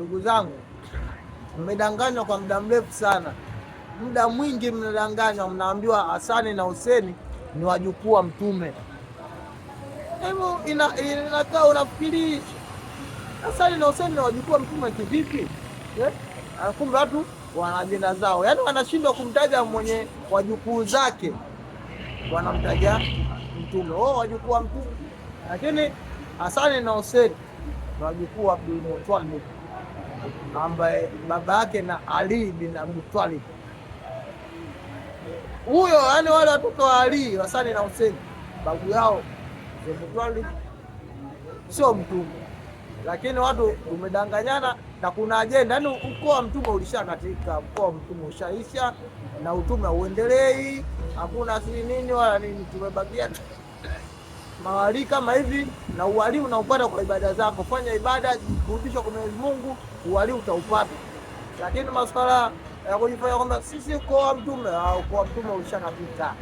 Ndugu zangu, mmedanganywa kwa muda mrefu sana, muda mwingi mnadanganywa, mnaambiwa Hasani na Huseni ni wajukuu wa Mtume. Hebu inakaa unafikiri Hasani na Huseni ni wajukuu wa Mtume kivipi? Eh? Kumbe watu wana ajenda zao, yaani wanashindwa kumtaja mwenye wajukuu zake, wanamtaja Mtume. Oh, wajukuu wa Mtume. Lakini Hasani na Huseni ni wajukuu wa Abdul Muttalib ambaye baba yake na Ali bin Abi Talib huyo, yani wale watoto wa Ali, Hasani na Huseni, babu yao Muttalib sio Mtume, lakini watu tumedanganyana na kuna ajenda. Yani ukoo wa Mtume ulishakatika, ukoo wa Mtume ushaisha na utume hauendelei, hakuna si nini wala nini, tumebakia mawalii kama hivi, na uwalii unaupata kwa ibada zako. Fanya ibada, jikurubisha kwa Mwenyezi Mungu, uwalii utaupata. Lakini masuala ya kujifanya kwamba sisi ukoo wa Mtume, ukoo wa Mtume ulishakapita.